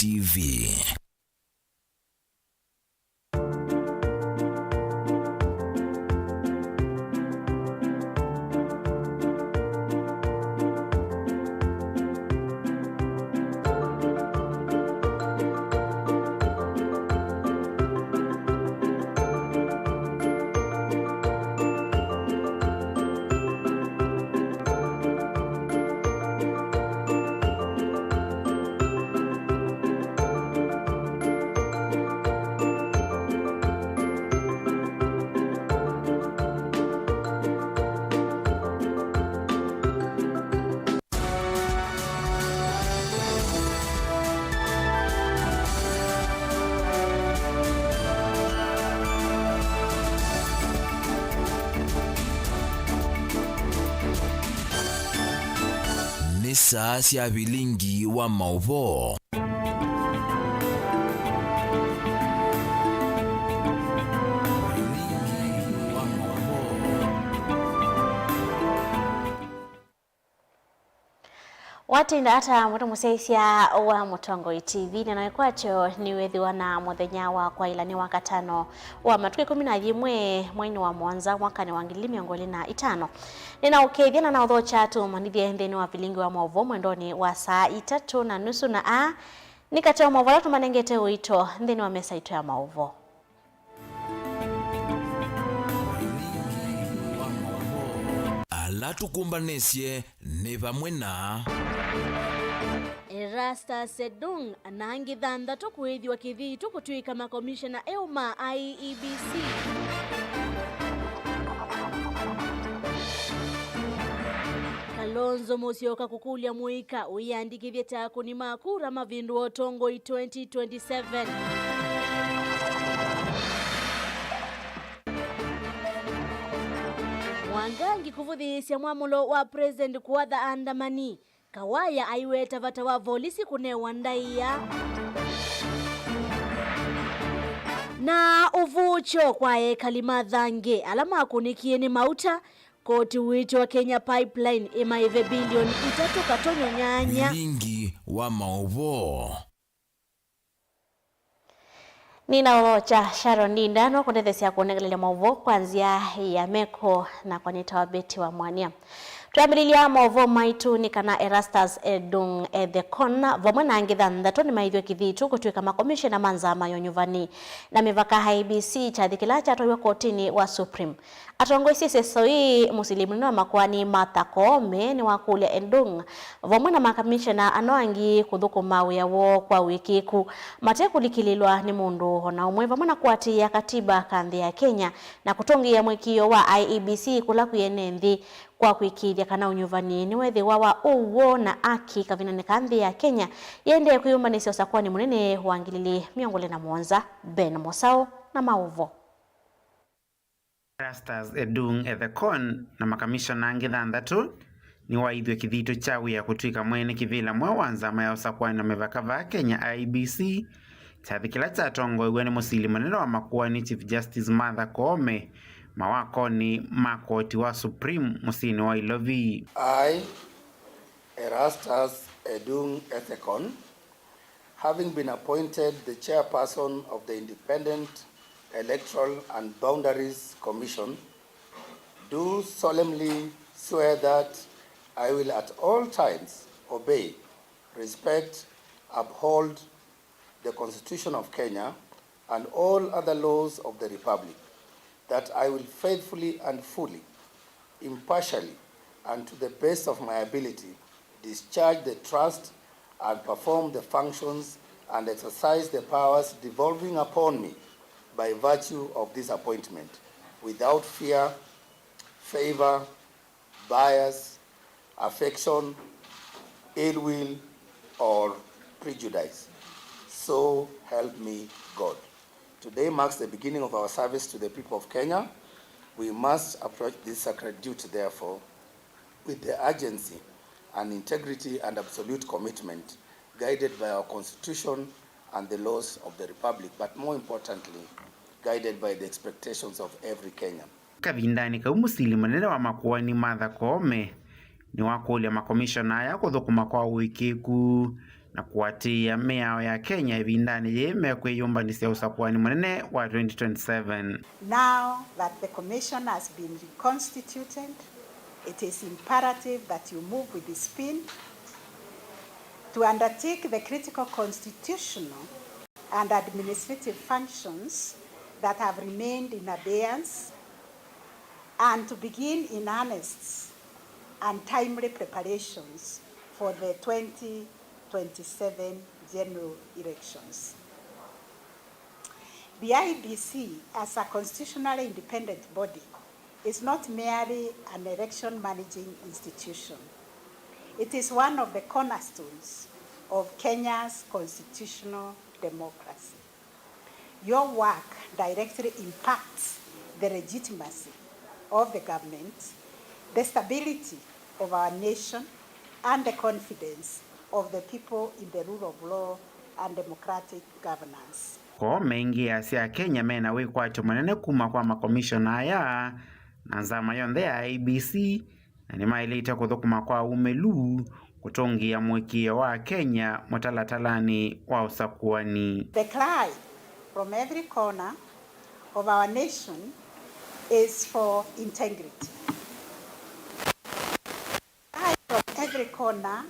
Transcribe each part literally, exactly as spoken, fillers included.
T V. Nĩ saa sya vilingi wa maũvoo. Vilingi wa maũvoo. Watinda ata, mwĩtu mũsyaĩĩsya wa Mũtongoi T V? Nĩno ĩkwatyo nĩwĩthĩwa na mũthenya wa kwaĩla nĩ Wakatano wa matukũ ĩkũmi na yĩmwe, mweinĩ wa mũonza, mwakanĩ wa ngili ili mĩongo ĩlĩ na itano. Nĩnaũkethya na naũthokya tũmanyĩthye nthĩnĩ wa vilingi wa maũvoo mwendonĩ wa saa itatũ na nusu, na aa nĩ katĩ wa maũvoo ala tũmanengete ũito nthĩnĩ wa mesa itũ ya maũvoo. Ala tũkũmbanĩsye nĩ vamwe na Erastus Edung na angĩ thanthatũ kwĩthĩwa kĩthitũ kũtw'ĩka makomishena eũ ma I E B C. Kalonzo Musyoka kũkũlya mũika ũyĩandĩkĩthye ta akũni ma kura mavĩndũa ũtongoi twenty twenty-seven. Mwangangi kũvũthĩĩsya mwamũlo wa President kũatha andamani. Kawaya aiweta vata wa volisi kũnewa ndaĩa. Na ũvũkyo kwa ekali ma Thange ala makũnĩkie nĩ mauta, koti ũĩtyo wa Kenya Pipeline ĩmaĩve bilioni itatũ katonyo nyanya. Vilingi wa maũvoo. Nĩnaũthokya Sharon Ndinda no kũndethesya kũnengelelya maũvoo kwa nzĩa ya meko na kwa nĩtawa Betty wa Mwania. Twambĩlĩlya maũvoo maitũ nĩ kana Erastus Edung Ethekon vamwe na angĩ thanthatũ nĩmaĩthw'e kĩthitũ kũtw'ĩka makomishena ma nzama ya ũnyuvani na mĩvaka I E B C, kyathĩ kĩla kyatwaiwe kotinĩ wa Supreme. Atongoi sisya soĩ, mũsili mũnene wa makoani Martha Koome nĩwakũlya Edung vamwe na makamishena ano angĩ kũthũkũma wĩa woo kwa ũĩkĩĩku, mate kũlikĩlĩlwa nĩ mũndũ o na ũmwe, vamwe na kũatĩĩa katiba ka nthĩ ya Kenya na kũtũngĩĩa mũĩkĩĩo wa I E B C kũla kwĩ ene nthĩ kwa kũĩkĩĩthya kana ũnyuvani nĩwethĩwa wa ũw'o na aki kavindanĩ ka nthĩ ya Kenya yĩendee kwĩyũmbanĩsya ũsakuani mũnene wa ngili ili mĩongo ĩlĩ na mũonza. Ben Mũsaũ na maũvoo. Erastus Edung Ethekon na makamishona angĩ thanthatũ nĩwaĩthw'e kĩthitũ kya wĩa kũtw'ĩka mwene kĩvĩla mweũ wa nzama ya ũsakuani na mĩvaka vaa Kenya, I E B C, kyathĩ kĩla kyatongoew'e nĩ mũsili mũnene wa makoani Chief Justice Martha Koome mawakonĩ ma koti wa Supreme mũsyĩnĩ wa Ilovi. I, Erastus Edung Ethekon, having been appointed the chairperson of the Independent Electoral and Boundaries Commission, do solemnly swear that I will at all times obey, respect, uphold the Constitution of Kenya and all other laws of the Republic, that I will faithfully and fully, impartially, and to the best of my ability, discharge the trust and perform the functions and exercise the powers devolving upon me by virtue of this appointment, without fear, favor, bias, affection, ill will, or prejudice. So help me God. Today marks the beginning of our service to the people of Kenya. We must approach this sacred duty, therefore, with the urgency and integrity and absolute commitment, guided by our Constitution and the laws of the Republic, but more importantly, guided by the expectations of every Kenyan. Kavindanĩ kau, mũsili mũnene wa makoani Martha Koome nĩwakũlya makomishona aya kũthũkũma kwa ũĩkĩĩku na kũatĩĩa mĩao ya Kenya ĩvindanĩ yĩĩ mekwĩyũmbanĩsya ũsakũani mũnene wa twenty twenty-seven. Now that the commission has been reconstituted, it is imperative that you move with speed to undertake the critical constitutional and administrative functions that have remained in abeyance and to begin in earnest and timely preparations for the twenty twenty-seven general elections. The I E B C, as a constitutionally independent body, is not merely an election managing institution. It is one of the cornerstones of Kenya's constitutional democracy. Your work directly impacts the legitimacy of the government, the stability of our nation, and the confidence of the people in the rule of law and democratic governance. Koo maingĩ asya Akenya mena wĩkwatyo mũnene kuma kwa makomishona aya na nzama yonthe ya I E B C, na nĩmaĩlĩte kũthũkũma kwa ũmĩlu kũtũngĩĩa mũĩkĩĩo wa Akenya mũtalatalanĩ wa ũsakũani. The cry from every corner of our nation is for integrity. Cry from every corner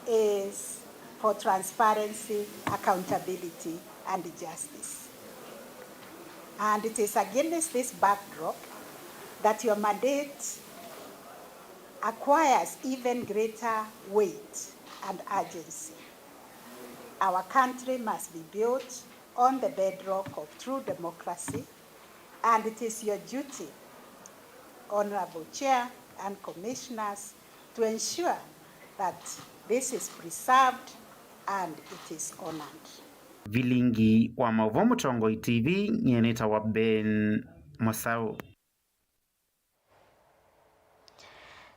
is for transparency, accountability, and justice. And it is against this backdrop that your mandate acquires even greater weight and urgency. Our country must be built on the bedrock of true democracy, and it is your duty, Honorable Chair and Commissioners, to ensure that this is preserved and it is honored. Vilingi wa maũvoo Mũtongoi T V, nyie nĩtawa Ben Mũsaũ.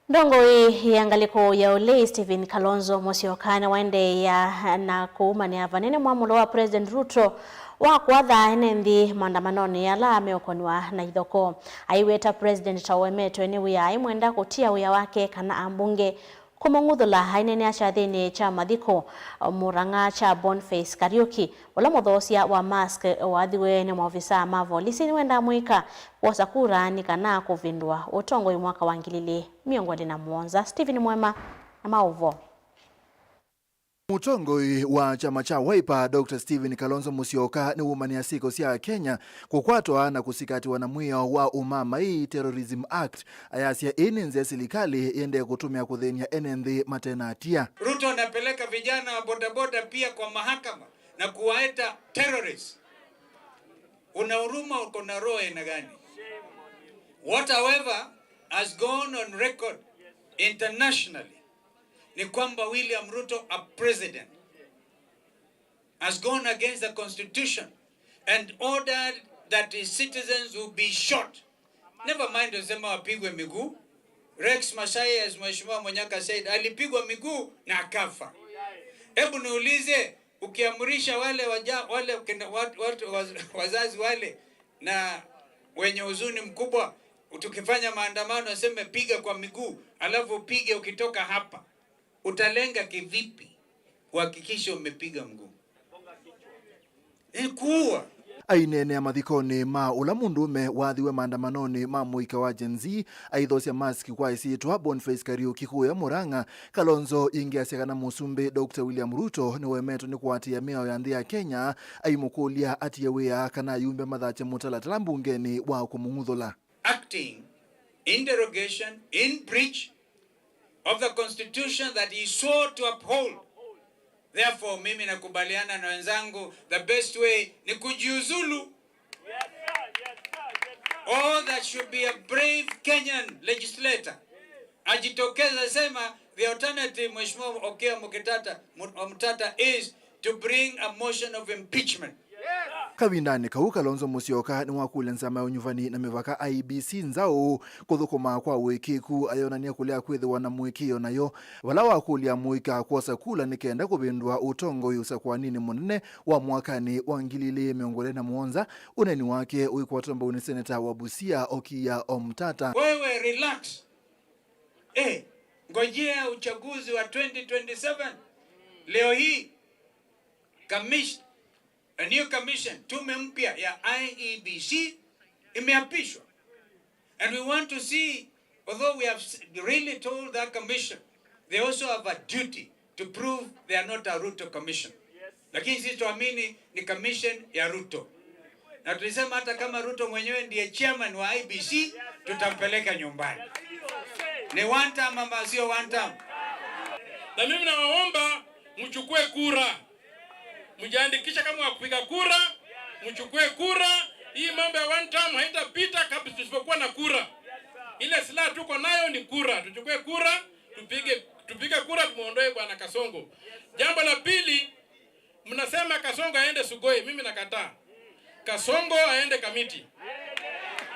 Ndongoi ya ngalĩko ya ũlei Stephen Kalonzo Musyoka nĩwaendeea na kũumanĩa vanene mwamũlo wa President Ruto wa kũatha ene nthĩ maandamanonĩ ala meũkonw'a na ithokoo. Aiweta President ta ũemetwe nĩ wĩa, aimwenda kũtia wĩa wake kana ambunge kũmũng'uthũla. Aineenea kyathĩnĩ kya mathiko, Mũrang'a kya Boniface Kariuki, ũla mũthoosya wa mask waathiwe nĩ maovisaa ma volisi nĩwendaa mũika kwosa kura nĩ kana kũvĩndũa ũtongoi mwaka wa ngili ilĩ mĩongo ĩlĩ na mũonza. Stephen Mwema na maũvoo. Mũtongoi wa kyama kya Wiper, Doctor Stephen Kalonzo Musyoka, nĩwũmanĩa syĩko sya Akenya kũkwatwa na kũsikatĩwa na mwĩao wa ũmamai, Terrorism Act, ayasya ĩĩ nĩ nzĩa silikalĩ ĩendee kũtũmĩa kũthĩny'a ene nthĩ mate na atia. Ruto anapeleka vijana wa bodaboda pia kwa mahakama na kuwaita terrorists. Una huruma, uko na roho aina gani? What, however, has gone on record internationally ni kwamba William Ruto, a president, has gone against the constitution and ordered that his citizens will be shot. Never mind usema wapigwe miguu. Rex Masai, as Mheshimiwa Monyaka said, alipigwa miguu na akafa. Hebu niulize, ukiamrisha wale waja-, wale kina-, wat-, wat-, waz-, wazazi wale na wenye huzuni mkubwa, tukifanya maandamano, aseme piga kwa miguu, alafu upige ukitoka hapa, utalenga kivipi kuhakikisha umepiga mguu? Ni kuua. Aineenea mathikonĩ ma ũla mũndũũme waathiwe maandamanonĩ ma mũika wa Gen Z aithosya mask kwa ĩsyĩtwa, Boniface Kariuki kũya Murang'a, Kalonzo ĩngĩ asya kana Mũsumbĩ Doctor William Ruto nĩwemetwe nĩ kũatĩĩa mĩao ya nthĩ ya Kenya, aimũkũlya atie wĩa kana ayumbe mathakye mũtalatala mbungenĩ wa kũmũng'uthũla. Acting in derogation, in breach of the constitution that he swore to uphold. Therefore, mimi nakubaliana na wenzangu, the best way ni kujiuzulu. All that should be a brave Kenyan legislator ajitokeza sema, the alternative, Mheshimiwa Okiya Mkitata, Mu-, Omtata, is to bring a motion of impeachment. Kavindanĩ kau, Kalonzo Musyoka nĩwakũlya nzama ya ũnyuvani na mĩvaka, I E B C, nzaũ kũthũkũma kwa ũĩkĩĩku, ayonany'a kũlea kwĩthĩwa na mũĩkĩĩo nayo, vala wakũlya mũika kwosa kula nĩ kenda kũvĩndũa ũtongoi ũsakũaninĩ mũnene wa mwakanĩ wa ngili ilĩ mĩongo ĩlĩ na mũonza, ũneeni wake ũikwatwa mbau nĩ seneta wa Busia, Okiya Omtata. Wewe relax. Eh, ngojea uchaguzi wa twenty twenty-seven. Leo hii Commission, a new commission, tume mpya ya I E B C imeapishwa. And we want to see, although we have s- really told that commission, they also have a duty to prove they are not a Ruto commission. Lakini sisi tuamini ni commission ya Ruto. Na tulisema hata kama Ruto mwenyewe ndiye chairman wa I E B C, tutampeleka nyumbani. Ni one term ama sio one term? Na mimi nawaomba mchukue kura. Mjiandikishe kama wa kupiga kura, mchukue kura. Hii mambo ya one term haitapita kabla tusipokuwa na kura. Ile silaha tuko nayo ni kura. Tuchukue kura, tupige, tupige kura tumuondoe bwana Kasongo. Jambo la pili, mnasema Kasongo aende Sugoi, mimi nakataa. Kasongo aende Kamiti.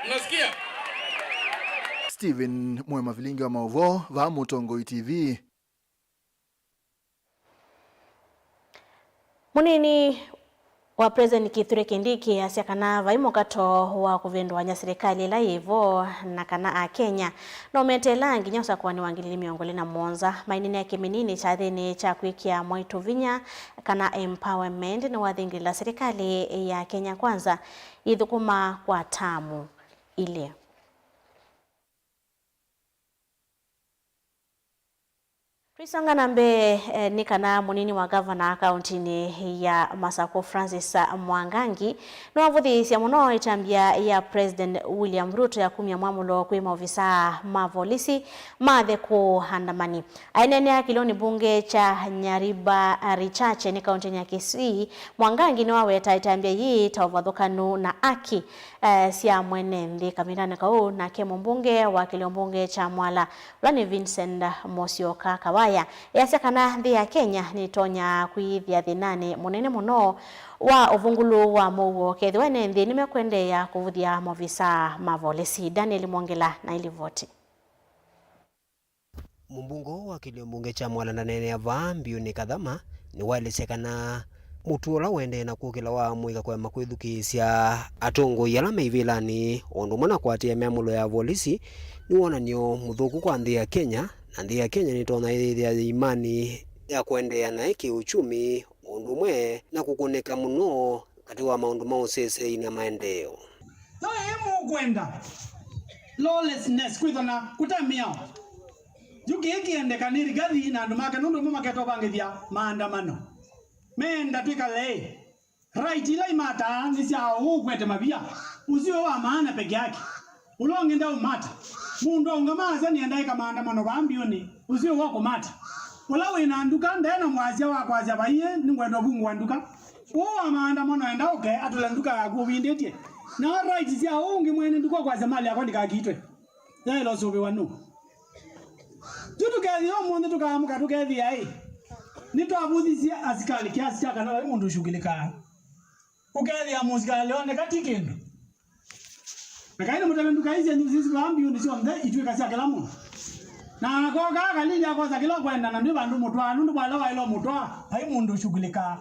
Mnasikia? Stephen Mwema, vilingi wa mauvoo, vaa Mũtongoi T V. Mũnini wa President Kithure Kindiki asya kana vai mũkato wa kũvĩndũany'a silikalĩ ĩla yĩ vo na kana Akenya no meteelaa nginya ũsakũanĩ wa ngili ili mĩongo ĩlĩ na mũonza. Maininea kĩmĩnini kyathĩnĩ kya kwĩkĩa mwaitũ vinya kana empowerment nĩwathingĩlĩla silikalĩ ya Kenya Kwanza yĩthũkũma kwa taamu ilĩ. Twisonga na mbee, eh, nĩ kana mũnini wa gavana kauntinĩ ya Masakũ Francis Mwangangi nĩwavũthĩĩsye mũno ĩtambya ya President William Ruto ya kumya mwamũlo kwĩ maovisaa ma volisi mathe kũũ andamani. Aineenea kĩlĩonĩ mbunge kya Nyariba Richache nĩ kauntinĩ ya Kisii, Mwangangi nĩwaweta ĩtambya yĩĩ ta ũvathũkanu na aki eh, sya mwene nthĩ kavindanĩ kau, nake mũmbunge wa kĩlĩo mbunge kya Mwala, ũla nĩ Vincent Musyoka Kawaya, easya kana nthĩ ya Kenya nĩtonya kwĩyĩthĩa thĩnanĩ mũnene mũno wa ũvũngũlũ wa mũuo kethĩwa ene nthĩ nĩmekũendeea kũvũthya maovisaa ma volisi. Daniel Mwongela na ilivoti. Mũmbunge ũũ wa kĩlĩo mbunge kya Mwala ndaneenea vaa mbiũnĩ kathama, nĩwaelesya kana mũtuo ũla ũendee na kũkĩla wa mũika kũema kwĩthukĩĩsya atongoi ala me ivĩlanĩ, o ũndũ ũmwe na kũatĩĩa mĩamũlo ya volisi, nĩ wonany'o mũthũku kwa nthĩ ya Kenya, na nthĩ ya Kenya nĩtonya ĩyĩthĩa yĩ imanĩ ya kũendeea naĩ kĩ-ũkyumi, o ũndũ ũmwe na kũkũnĩka mũno katĩ wa maũndũ ma ũsesei na maendeeo. Yo ĩĩ mũkwenda lawlessness, kwĩthwa na kũte mĩao. Yu kĩĩ kĩendeka nĩ Rigathi na andũ make, nũndũ mo maketwa vangĩthya maandamano. Meenda twĩkale ĩ? Right ila imataa nĩ sya ũũ ũkwete mavia. Ũsu wa maana peke yake. Ũla ũngĩ ndaũmata. Mũndũ aũngama asya nĩenda ĩka maandamano vaa mbiũnĩ, ũsu wa kũmata. Ũla wĩ na nduka nde na mwasya wa kwasya vaiĩ nĩngwenda ũvungũa nduka. Ũũ wa maandamano enda ũke atũle nduka yaku ũvindĩtye. Na rights sya ũũ ũngĩ mwene nduka ũkwasya mali yakwa ndikakitwe. Yaĩla ũsũvĩwa nũ? Yu tũkethĩa ũmũnthĩ tũkaamũka tũkethĩa ĩ, nĩtwavũthisye asikalĩ kĩasi kya kana vai mũndũ ũshugilikaa. Ũkethĩa mũsikalĩ oneka ti kĩndũ. Na kaĩ nĩmũtave nduka ii syenyu sisi vaa mbiũnĩ syonthe itw'ĩka sya kĩla mũndũ. Na akoka akalilya akosa kĩla ũkwenda na ndwĩ vandũ mũtwaa, nũndũ vala waĩle ũmũtwaa, vai mũndũ ũshugilikaa.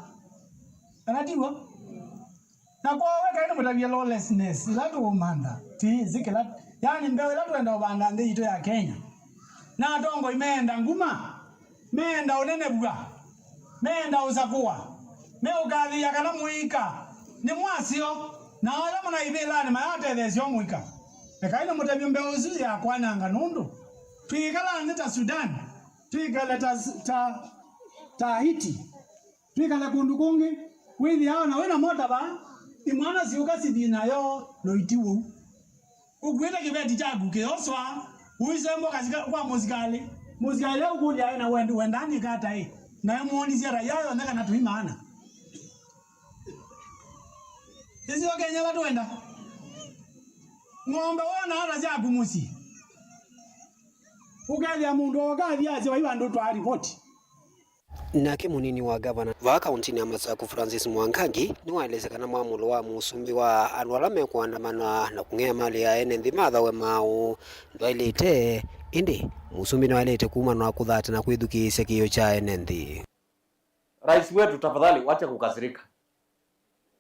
Kana ti w'o? Na kwoou we kaĩ nĩmũtavye lawlessness ĩla tũũmantha, twĩsĩ kĩla, yani mbeũ ĩla twenda ũvanda nthĩ yitũ ya Kenya. Na atongoi meenda nguma, meenda ũnenevw'a, meenda ũsakũwa, meũkathĩĩa kana mũika nĩ mwasyo, na ala mũnaivĩlanĩ mayatetheesya mũika. Ekai nĩmũtavye mbeũ ĩsu ya kwananga nũndũ twĩĩkala nthĩ ta Sudan, twĩkale ta, ta, ta Haiti. Twĩkale kũndũ kũngĩ, wĩthĩawa na wĩna mota vaa, imwana siũka sithi nayo, no iti ũu. Ũkuĩte kĩveti kyaku kĩyoswa, ũisembwa kasika kwa mũsikalĩ. Mũsikalĩ ũkũlya ena wendi, wendaa nĩka ata ĩ? Na emwonisye raia yonthe kana tũimaana. Ĩsio Kenya ĩla twenda. Ng'ombe wona ata syaku mũsyĩ? Ũkethĩa mũndũ oka athi asya vai vandũ twaa ripoti. Nake mũnini wa gavana vaa kauntinĩ ya Masaku, Francis Mwangangi, nĩwaelesya kana mwamũlo wa mũsumbĩ wa andũ ala mekũandamana na kũng'ea malĩ ya ene nthĩ mathawe maaũ ndwaĩlĩte, ĩndĩ mũsumbĩ nĩwaĩlĩte kumanwa kũthata na kwĩthukĩĩsya kĩĩo kya ene nthĩ. Rais wetu, tafadhali, wacha kukasirika.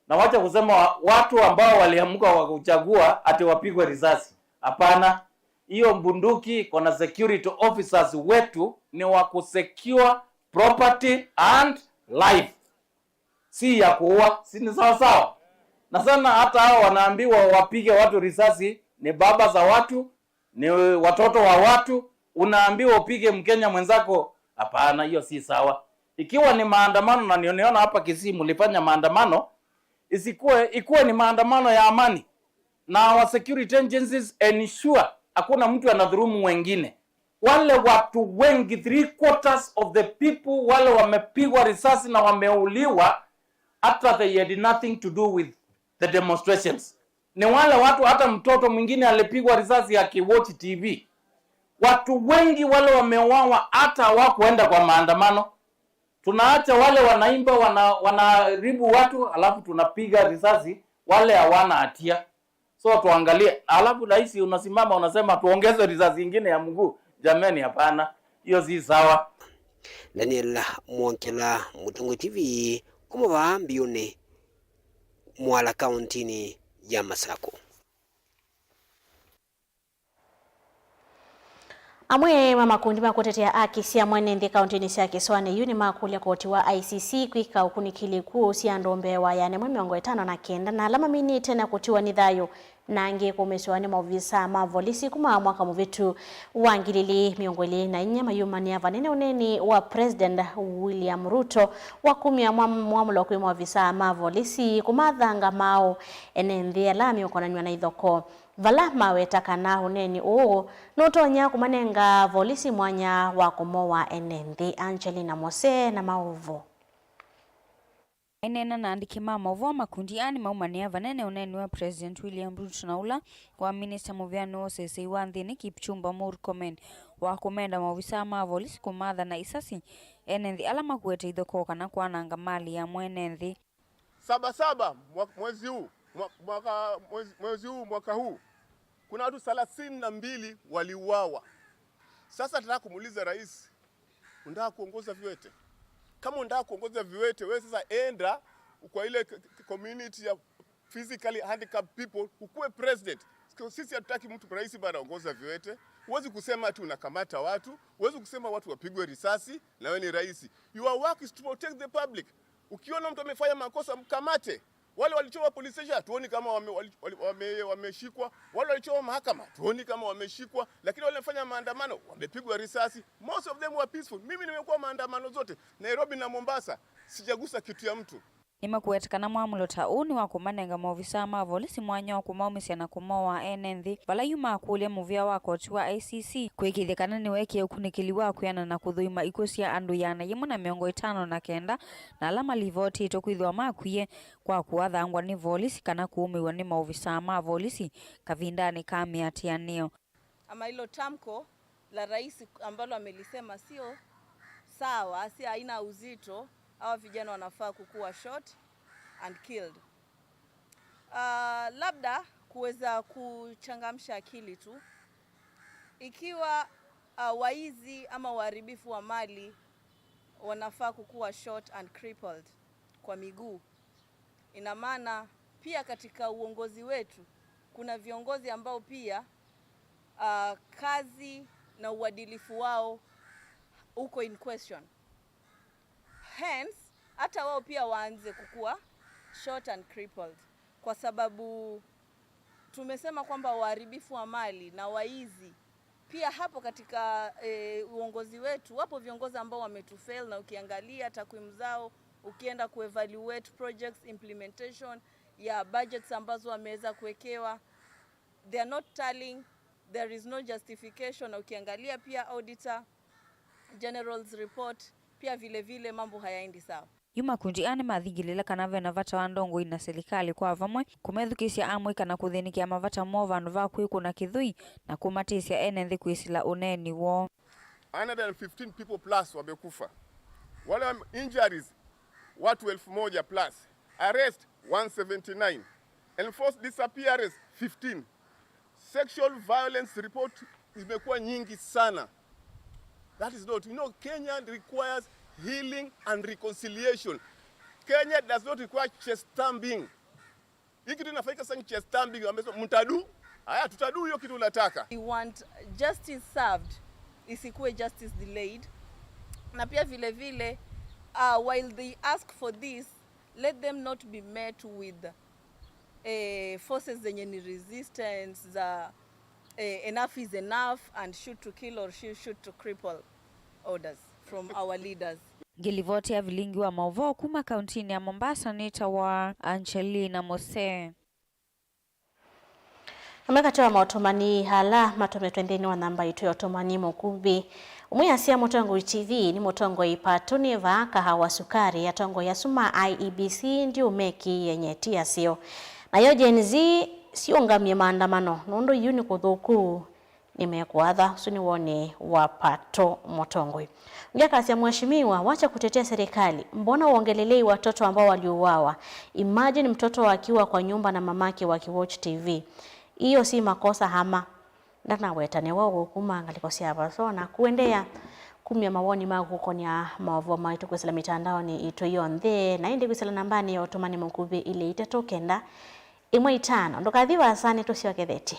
Na wacha kusema wa-, watu ambao waliamka wakakuchagua ati wapigwe risasi. Hapana. Hiyo bunduki iko na security officers wetu ni wa kusecure property and life. si ya kuua, si ni sawa sawa? Na sana hata hao wanaambiwa wapige watu risasi, ni baba za watu, ni watoto wa watu, unaambiwa upige Mkenya mwenzako. Hapana, hiyo si sawa. Ikiwa ni maandamano, na niona hapa Kisii mlifanya maandamano, isikuwe, ikuwe ni maandamano ya amani, na our security agencies ensure hakuna mtu anadhulumu wengine. Wale watu wengi, three quarters of the people wale wamepigwa risasi na wameuliwa, hata they had nothing to do with the demonstrations. Ni wale watu, hata mtoto mwingine alipigwa risasi akiwatch T V. Watu wengi wale wameuawa hata hawakuenda kwa maandamano. Tunaacha wale wanaimba, wana-, wanaharibu watu, alafu tunapiga risasi wale hawana hatia. So tuangalie, alafu rais unasimama unasema tuongeze risasi ingine ya mguu. Jameni, hapana, hiyo si sawa. Daniel Mwongela, Mũtongoi T V, kuma vaa Mbiũnĩ, Mwala, kauntinĩ ya Masakũ. Amwe ma makundi ma kũtetea aki sya mwene nthĩ kauntinĩ sya Kĩsũanĩ yu nĩmakũlya koti wa I C C kwĩka ũkunĩkĩli kw'ũ sya andũ mbee wa ĩana ĩmwe mĩongo ĩtano na kenda na ala maminĩte na kũtiwa nĩ thayũ, na angĩ kũmĩsĩwa nĩ maovisaa ma volisi kuma mwaka mũvĩtu wa ngili ilĩ mĩongo ĩlĩ na inya mayumanĩa vanene ũneeni wa President William Ruto wa kumya mwa-, mwamũlo kwĩ maovisaa ma volisi kũmathanga maũ ene nthĩ ala meũkonanw'a na ithokoo. Vala maweta kana ũneeni ũũ nũtonya kũmanenga volisi mwanya wa kũmowa ene nthĩ. Angelina Mose na maũvoo. Aineena na andĩki ma maũvoo, makundi aa nĩmaumanĩa vanene ũneeni wa President William Ruto na ũla wa minista mũvĩanĩ wa ũseseĩ wa nthĩnĩ Kipchumba Murkomen wa kũmenda maovisaa ma volisi kũmathana isasi ene nthĩ ala makuete ithokoo kana kwananga mali ya mwene nthĩ. Saba saba mwa-, mwezi huu, mwa-, mwaka, mwezi, mwezi huu, mwaka huu, kuna watu thelathini na mbili waliuawa. Sasa nataka kumuuliza rais, unataka kuongoza viwete? Kama unataka kuongoza viwete, wewe sasa enda kwa ile k-, k-, community ya physically handicapped people, ukuwe president. Sisi hatutaki mtu rais bado anaongoza viwete. Huwezi kusema ati unakamata watu, huwezi kusema watu wapigwe risasi na wewe ni rais. Your work is to protect the public. Ukiona mtu amefanya makosa, mkamate. Wale walichoma police station, hatuoni kama wame-, wali-, wali-, wame-, wameshikwa. Wale walichoma mahakama, hatuoni kama wameshikwa. Lakini wale wamefanya maandamano, wamepigwa risasi. Most of them were peaceful. Mimi nimekuwa maandamano zote, Nairobi na Mombasa, sijagusa kitu ya mtu. Nĩmakwete kana mwamũlo ta ũũ nĩ wa kũmanenga maovisaa ma volisi mwanya wa kũmaũmĩsya na kũmoa ene nthĩ, vala yu makũlya mũvĩa wa koti wa I C C kwĩkĩĩthya kana nĩwekie ũkunĩkĩli wa kwĩana na kũthũima ikw'ũ sya andũ ĩana yĩmwe na mĩongo ĩtano na kenda na ala malivotĩtwe kwĩthĩwa makwie kwa kũathangwa nĩ volisi kana kũũmĩw'a nĩ maovisaa ma volisi kavindanĩ ka mĩatĩanĩo. Ama hilo tamko la rais ambalo amelisema sio sawa, si haina uzito, hawa vijana wanafaa kukuwa shot and killed. Ah, labda kuweza kuchangamsha akili tu, ikiwa, ah, waizi ama waharibifu wa mali wanafaa kukuwa shot and crippled kwa miguu, ina maana pia katika uongozi wetu kuna viongozi ambao pia, ah, kazi na uadilifu wao uko in question. Hence, hata wao pia waanze kukua short and crippled, kwa sababu tumesema kwamba waharibifu wa mali na waizi pia hapo katika, eh, uongozi wetu, wapo viongozi ambao wametufail, na ukiangalia takwimu zao, ukienda kuevaluate projects implementation ya budgets ambazo wameweza kuwekewa, they are not tallying, there is no justification, na ukiangalia pia Auditor General's report, pia vile vile mambo hayaendi sawa. Yu makundi aa nĩmathingĩlĩĩla kana ve na vata wa ndongoi na silikalĩ kwa vamwe kũmethukĩĩsya amũika na kũthĩnĩkĩa mavata moo vandũ va kwĩkũna kĩthũi na kũmatĩsya ene nthĩ kwĩsĩla ũneeni woo. Hundred and fifteen people plus wamekufa. Wale wa injuries, watu elfu moja plus. Arrest, one seventy-nine. Enforced disappearance, fifteen. Sexual violence report imekuwa nyingi sana. That is not, you know, Kenya requires healing and reconciliation. Kenya does not require chest thumping. Hii kitu inafanyika sasa ni chest thumping, wamesema mtadu. Haya, tutadu hiyo kitu unataka. We want justice served, isikuwe justice delayed. Na pia vile vile, uh, while they ask for this, Let them not be met with, eh, forces zenye ni resistance za, eh, enough is enough and shoot to kill or shoot, shoot to cripple orders from our leaders. Ngĩlivoti ya vilingi wa maũvoo kuma kauntinĩ ya Mombasa nĩtawa Angelina Mose. Amwe katĩ wa maũtũmani ala matometwe nthĩnĩ wa namba itũ ya ũtũmani mũkuvĩ. Ũmwe asya, Mũtongoi T V nĩ mũtongoi, Pato nĩ vaa, Kahawa Sukari, atongoi asu ma I E B C ndiũmekĩie nyeti aseo. Nayo Gen Z siũngamie maandamano nũndũ yu nĩ kũthũku. Nĩmekũatha. Ũsu nĩ woni wa Pato Mũtongoi. Ũngĩ akasya, Mheshimiwa, wacha kutetea serikali, mbona uongelelei watoto ambao waliuawa? Imagine mtoto akiwa kwa nyumba na mamake wakiwatch T V. Hiyo si makosa ama? Ndanaweta nĩwe ũkuma ngalĩko sya vaso na kuendeea kumya mawoni maku kũkonĩa maũvoo maitũ kwĩsĩla mĩtandaonĩ itũ yonthe, na ĩndĩ kwĩsĩla nambanĩ ya ũtũmani mũkuvĩ ilĩ itatũ kenda ĩmwe itano. Ndũkathi vaasa, nĩtũsyokethetye.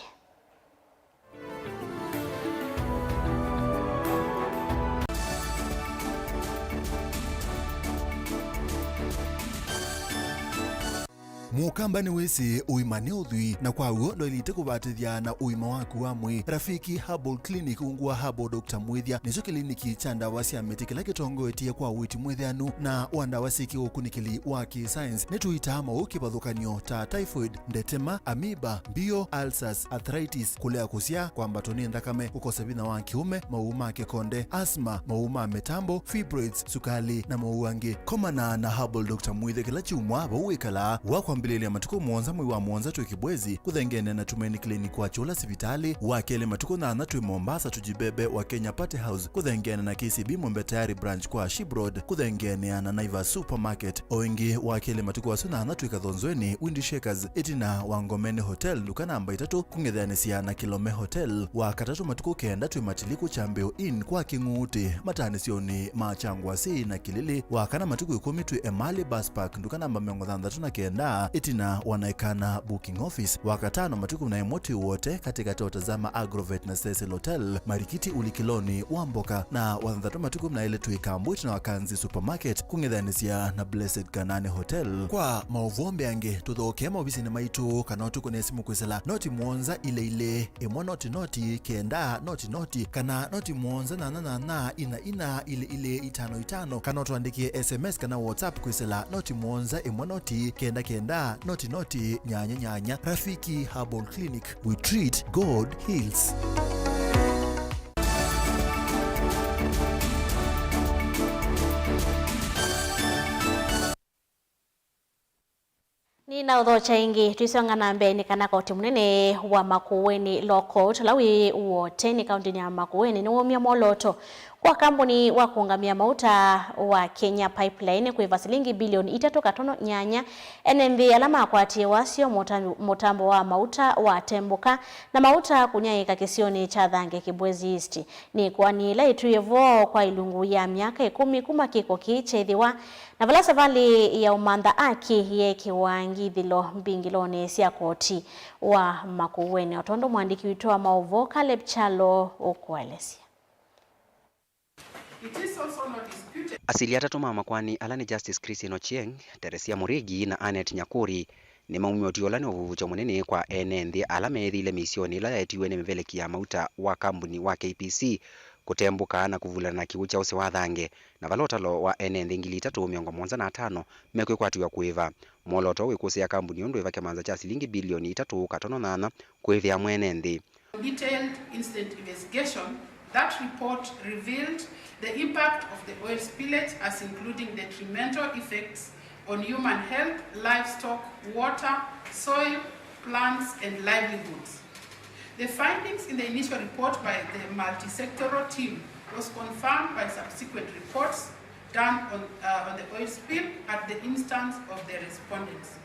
Mũkamba nĩwĩsĩ ũima nĩ ũthwii, na kwa w'o ndwaĩlĩte kũvatĩthya na ũima waku wa mwĩĩ. Rafiki Herbal Clinic ungu wa Herbal Doctor Mwĩthya nĩkyo kĩliniki kya ndawa sya mĩtĩ kĩla kĩtongoetye kwa ũiiti mwĩthĩanu na wa ndawa syĩ kĩũkunĩkĩli wa kĩ-science. Nĩtũitaa maũũ kĩvathũkany'o ta typhoid, ndetema, amoeba, mbio, ulcers, arthritis, kũlea kũsyaa, kwambatwa nĩ nthakame, kũkosa vinya wa kĩũme, maũũ ma kĩkonde, asthma, maũũ ma mĩtambo, fibroids, sukalĩ, na maũũ angĩ. Komana na Herbal Doctor Mwĩthya kĩla kyumwa vau wĩkalaa. Wa kwambĩlĩlya matukũ mũonza mwei wa mũonza twĩ Kibwezi, kũthengeene na Tumaini Clinic wa Kyũla sivitalĩ. Wa kelĩ matukũ nyanya twĩ Mombasa, Tujibebe wa Kenya Party House, kũthengeene na K C B Mwembe Tayari branch kwa Ship Road, kũthengeenea na Naivas Supermarket. O ĩngĩ, wa kelĩ matukũ asu nyanya twĩ Kathonzweni, Windy Shakers, ĩtina wa Ngomeni Hotel, nduka namba itatũ, kũng'ethanĩsya na Kilome Hotel. Wa katatũ matukũ kenda twĩ Matiliku Chambeo Inn kwa Kĩng'uutĩ, mataanĩsyonĩ ma Kyangwasĩ na Kĩlĩlĩ. Wa kana matukũ ĩkũmi twĩ Emali Bus Park, nduka namba mĩongo thanthatũ na kenda, ĩtina wa Naikana Booking Office. Wa katano matukũ na ĩmwe twĩ Wote, katĩkatĩ wa Tazama Agrovet na Cecil Hotel, Marikiti ulikiloni wa mboka. Na wa thanthatũ matukũ na ĩlĩ twĩ Kambu, ĩtina wa Kanzi Supermarket, kũng'ethanĩsya na Blessed Kanani Hotel. Kwa maũvoo mbeange, tũthokee maovisinĩ maitũ kana ũtũkũne simũ kwĩsĩla noti mũonza ilĩ ilĩ, ĩmwe noti noti, kenda noti noti, kana noti mũonza nyanya nyanya, ina ina, ilĩ ilĩ, itano itano, kana ũtũandĩkĩe S M S kana WhatsApp kwĩsĩla noti mũonza ĩmwe noti, kenda kenda, noti noti, nyanya nyanya. Rafiki Herbal Clinic, we treat, God heals. Nĩnaũthokya ĩngĩ, twĩsonga na mbee, nĩ kana koti mũnene wa Makueni Law Court, ũla wĩ Wote nĩ kaũntĩnĩ ya Makueni, nĩwaumya mwolooto kwa kambuni wa kũũngamĩa mauta wa Kenya Pipeline kwĩva silingi bilioni itatũ katono nyanya ene nthĩ ala makwatie wasyo mũta-, mũtambo wa mauta wa Tembũka na mauta kũnyaĩĩka kĩsionĩ kya Thange Kibwezi East. Nĩ ĩkoani ĩla ĩtwĩe vo kwa ilungu ya myaka ĩkũmi kuma kĩko kĩĩ kyeethĩwa, na vala savalĩ ya ũmantha aki yeekĩwa ngithĩlo mbingĩlonĩ sya koti wa Makueni, o tondũ mũandĩki witũ wa maũvoo Caleb Kyalo ũkũelesya. Asili atatũ ma makoani ala nĩ Justice Christine Ochieng, Teresia Murigi na Annet Nyakuri nĩmaumya ũtwi ũla nĩ ũvuvũkyo mũnene kwa ene nthĩ ala meethĩile mĩisyonĩ ĩla yaetiwe nĩ mĩveleki ya mauta wa kambuni wa K P C kũtembũka na kũvulana na kĩw'ũ kya ũsĩ wa Thange, na vala ũtalo wa ene nthĩ ngili itatũ mĩongo mũonza na atano mekwĩkwatĩw'a kũĩva. Mwolooto wĩkũsĩĩa kambuni ũndũ ĩva kĩmanza kya silingi bilioni itatũ katono nyanya kũĩvĩa mwene nthĩ. Detailed incident investigation, that report revealed the impact of the oil spillage as including detrimental effects on human health, livestock, water, soil, plants, and livelihoods. The findings in the initial report by the multi-sectoral team was confirmed by subsequent reports done on, uh, on the oil spill at the instance of the respondents.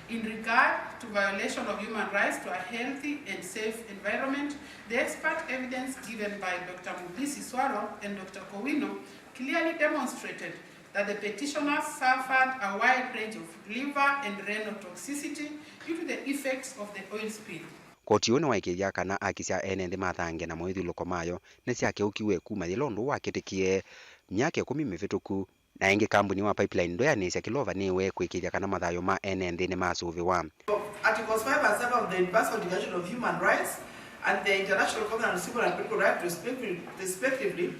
In regard to violation of human rights to a healthy and safe environment, the expert evidence given by Doctor Mudhisi Swaro and Doctor Kowino clearly demonstrated that the petitioners suffered a wide range of liver and renal toxicity due to the effects of the oil spill. Koti ũũ nĩwaĩkĩĩthya kana aki sya ene nthĩ ma Thange na moĩthyũlũko mayo nĩsyakeũkiw'e kuma yĩla ũndũ ũũ wakĩtĩkie myaka ĩkũmi mĩvĩtũku. Na ĩngĩ, kambuni wa Pipeline ndweanĩsya kĩlova nĩwe kwĩkĩĩthya kana mathayũ ma ene nthĩ nĩmasũvĩwa. Articles five and seven of the Universal Declaration of Human Rights and the International Covenant on Civil and Political Rights, respectively, respectively,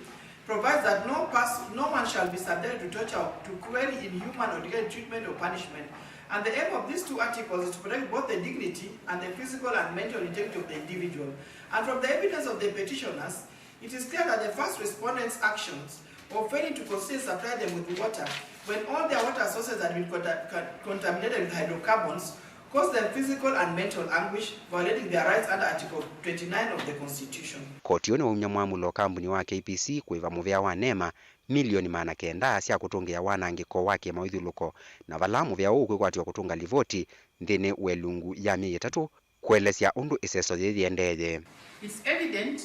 provides that no person, no one shall be subjected to torture, to cruel, inhuman, or degrading treatment or punishment. And the aim of these two articles is to protect both the dignity and the physical and mental integrity of the individual. And from the evidence of the petitioners, it is clear that the first respondents' actions of failing to consistently supply them with water when all their water sources had been conta-, con-, contaminated with hydrocarbons caused them physical and mental anguish, violating their rights under Article twenty-nine of the Constitution. Koti ũũ nĩwaumya mwamũlo kambuni wa K P C kũĩva mũvea wa NEMA milioni maana kenda sya kũtũngĩĩa wanangĩko wa kĩmaũithyũlũko, na vala mũvea ũũ ũkwĩkwatĩwa kũtũnga livoti nthĩnĩ wa ĩlungu ya myei ĩtatũ, kũelesya ũndũ ĩseso yĩĩ yĩendee. It's evident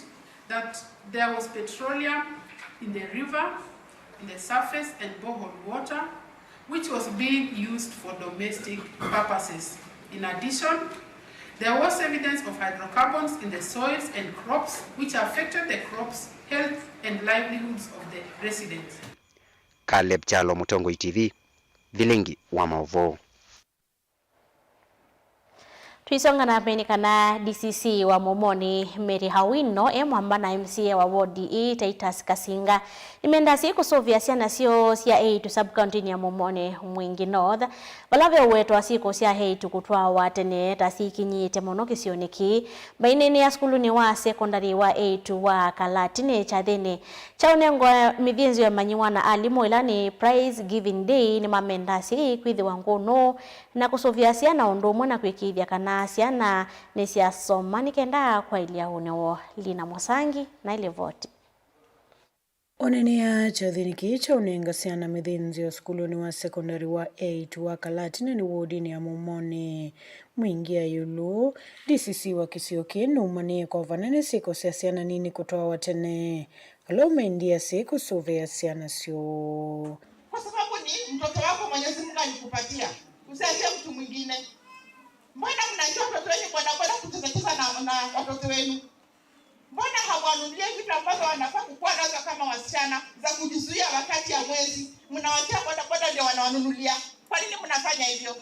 that there was petroleum in the river, in the surface and borehole water, which was being used for domestic purposes. In addition, there was evidence of hydrocarbons in the soils and crops, which affected the crops, health and livelihoods of the residents. Caleb Kyalo, Mũtongoi T V, Vilingi wa Maũvoo. Tũisonga na mbee nĩ kana D C C wa Mũmonĩ Mary Awino e mwamba na M C A wa wodi ĩĩ Titus Kasinga nĩmendaa syai kũsũvĩa syana syoo sya eĩtu sub-county-nĩ ya Mũmonĩ Mwingi North, vala ve ũwetwa syĩko sya eĩtu kũtwawa tene ta sikinyĩĩte mũno kĩsionĩ kĩĩ, maineenea sukulunĩ wa sekondalĩ wa eĩtu wa Kalatinĩ kyathĩnĩ kya ũnengwa mĩthĩnzĩo ya manyĩw'a na alimũ, ĩla nĩ Prize Giving Day, nĩmamendaa syai kwĩthĩwa ngũnũ na kũsũvĩa syana ũndũ ũmwe na kwĩkĩĩthya kana syana nĩsyasoma nĩ kenda kwaĩlya ũnĩ woo. Lina Mũsangi na ĩlivoti. Oneenea kyathĩnĩ kĩĩ kya ũnenga syana mĩthĩnzĩo sukulunĩ wa sekondalĩ wa eĩtu wa Kalatinĩ nĩ wodinĩ ya Mũmonĩ Mwingi ya ĩũlũ, D C C wa kĩsio kĩĩ nũmanĩe kwa vanene syĩko sya syana nini kũtwawa tene, vala ũmendie asyai kũsũvĩa syana syoo. Kwa sababu ni mtoto wako Mwenyezi Mungu alikupatia, usiachie mtu mwingine. Mbona mnaachia watoto wenu bodaboda kuchezacheza na, na watoto wenu? Mbona hamwanunulie vitu ambazo wanafaa kukuwa nazo kama wasichana za kujizuia wakati ya mwezi? Mnawachia bodaboda ndio wanawanunulia. Kwa nini mnafanya hivyo?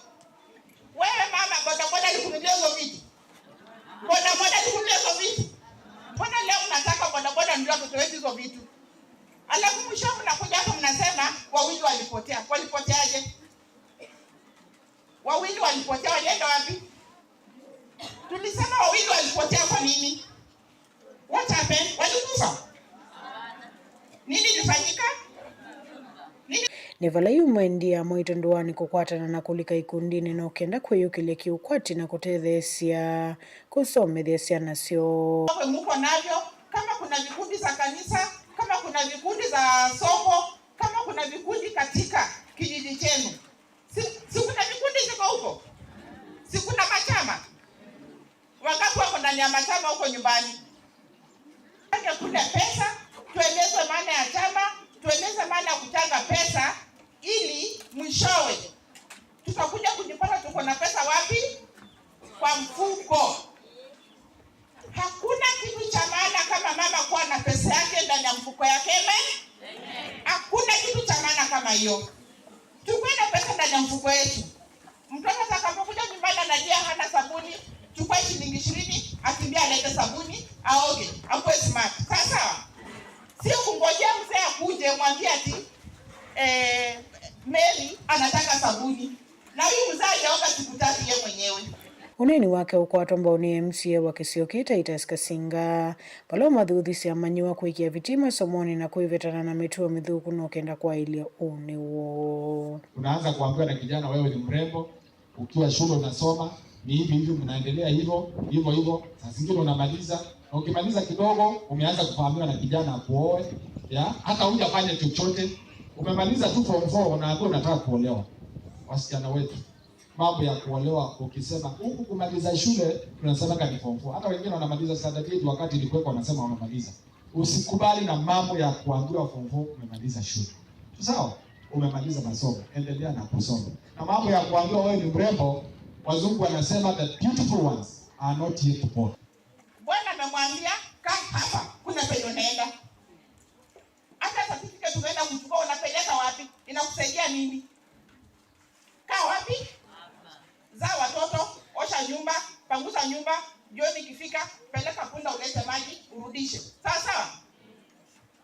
Wewe mama, bodaboda alikununulia hizo vitu? Bodaboda alikununulia hizo vitu? Mbona leo mnataka bodaboda ndio watoto wetu hizo vitu? Alafu mwisho mnakuja hapa mnasema wawili walipotea. Walipoteaje? Wawili walipotea, walienda wapi? Tulisema wawili walipotea kwa nini? What happened? Walikufa? Nini ilifanyika? Nini? Nĩ vala yu maendie amwe ĩtũndũanĩ kũkwatana na kũlika ikundinĩ no kenda kwĩyũkĩlya kĩũkwati na kũtetheesya kũsomethya syana syoo. Wewe muko navyo, kama kuna vikundi za kanisa, kama kuna vikundi za soko, kama kuna vikundi katika kijiji chenu, Si, si kuna vikundi ziko huko? Si kuna machama? Wangapi wako ndani ya machama huko nyumbani? Tupange kule pesa, tueleze maana ya chama, tueleze maana ya kuchanga pesa, ili mwishowe tutakuja kujipata tuko na pesa wapi? Kwa mfuko. Hakuna kitu cha maana kama mama kuwa na pesa yake ndani ya mfuko yake. Amen? Amen. Hakuna kitu cha maana kama hiyo. Tukuwe na pesa ndani ya mfuko yetu. Mtoto atakapokuja nyumbani analia hana sabuni, chukua shilingi ishirini, akimbia alete sabuni, aoge, akuwe smart. Sawa sawa? Sio kungojea mzee akuje mwambie ati, eh, Mary anataka sabuni. Na huyu mzee aliaoga siku tatu ye mwenyewe. Ũneeni wake ũkwatwa mbau nĩ M C A wa kĩsio kĩĩ Titus Kasinga, vala ũmathuthisye amanyĩw'a kwĩkĩa vitii masomonĩ na kwĩvetana na mĩtuo mĩthũku no kenda kwaĩlya ũnĩ woo. Unaanza kuambiwa na kijana, "Wewe ni mrembo, ukiwa shule unasoma, ni hivi hivi, mnaendelea hivyo, hivyo hivyo." Saa zingine unamaliza, na ukimaliza kidogo, umeanza kufaamiwa na kijana akuoe, ya, hata hujafanya chochote, umemaliza tu form four, unaambiwa unataka kuolewa. Wasichana wetu, mambo ya kuolewa, ukisema huku kumaliza shule, tunasemaga ni form four. Hata wengine wanamaliza standard eight wakati ilikuwekwa wanasema wamemaliza. Usikubali na mambo ya kuambiwa form four umemaliza shule. Sawa? Umemaliza masomo, endelea na kusoma. Na mambo ya kuambiwa wewe ni mrembo, wazungu wanasema the beautiful ones are not yet born. Bwana amemwambia, "Kaa hapa, kuna penye unaenda." Hata certificate unaenda kuchukua, unapeleka wapi? Anakusaidia nini? Kaa wapi? Zaa watoto, osha nyumba, panguza nyumba, jioni ikifika, peleka punda ulete maji, urudishe. Sawa sawa?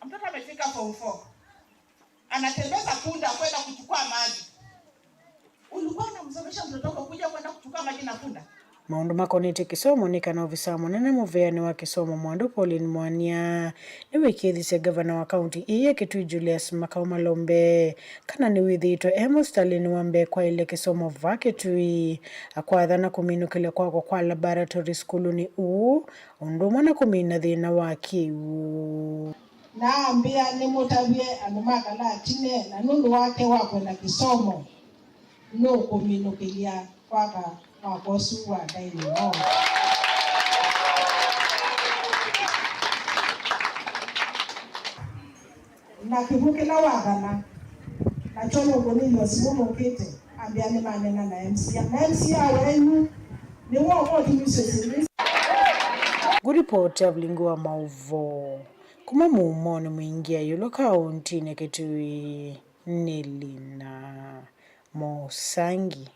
Mtoto amefika form four. Anatembeza punda kwenda kuchukua maji. Ulikuwa unamsomesha mtoto wako kuja kwenda kuchukua maji na punda? Maũndũ makonetye kĩsomo nĩ kana ovisaa mũnene mũveanĩ wa kĩsomo Mwandu Pauline Mwania nĩwĩkĩĩthisye ngavana wa kaunti ĩĩ ya Kitui Julius Makau Malombe kana nĩwĩthĩĩtwe e mũsitalĩnĩ wa mbee kwaĩlya kĩsomo vaa Kitui, akwathana kũminũkĩlya kwakwa kwa laboratory sukulunĩ ũũ, ũndũ ũmwe na kũmina thĩna wa kĩw'ũ. Naambĩa nĩmũtavye andũ ma Kalatine, na nũndũ wake wa kwenda kĩsomo, nũkũminũkĩlya kwaka mwako ũsu wa dining hall. Na kĩw'ũ kĩla wathana nakyo nũkũnĩlw'a simũ nũkĩte, ambĩa nĩmanena na M C A. Na M C A wenyu nĩwe ũkũtumisye syĩndũ isu. Ngũripoti ya Vilingi wa Maũvoo kuma Mũumonĩ Mwingĩa ĩũlũ kaũntinĩ Kitui nĩ Lina Mũsangi.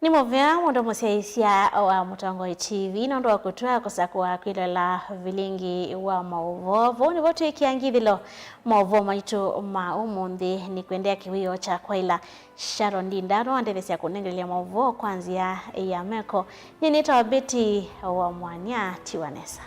Nĩ mũvea mũndũ mũsyaĩĩsya wa Mũtongoi T V nũndũ wa kũtw'a kũsakũa kwĩloela Vilingi wa Maũvoo. Vau nĩvo twĩkĩa ngithĩlo maũvoo maitũ ma ũmũnthĩ. Nĩ kwendea kĩwĩoo kya kwaĩla Sharon Ndinda nũandetheesya kũnengelea maũvoo kwa nzĩa ya meko. Nyie nĩtawa Betty wa Mwania. Tiwa nesa.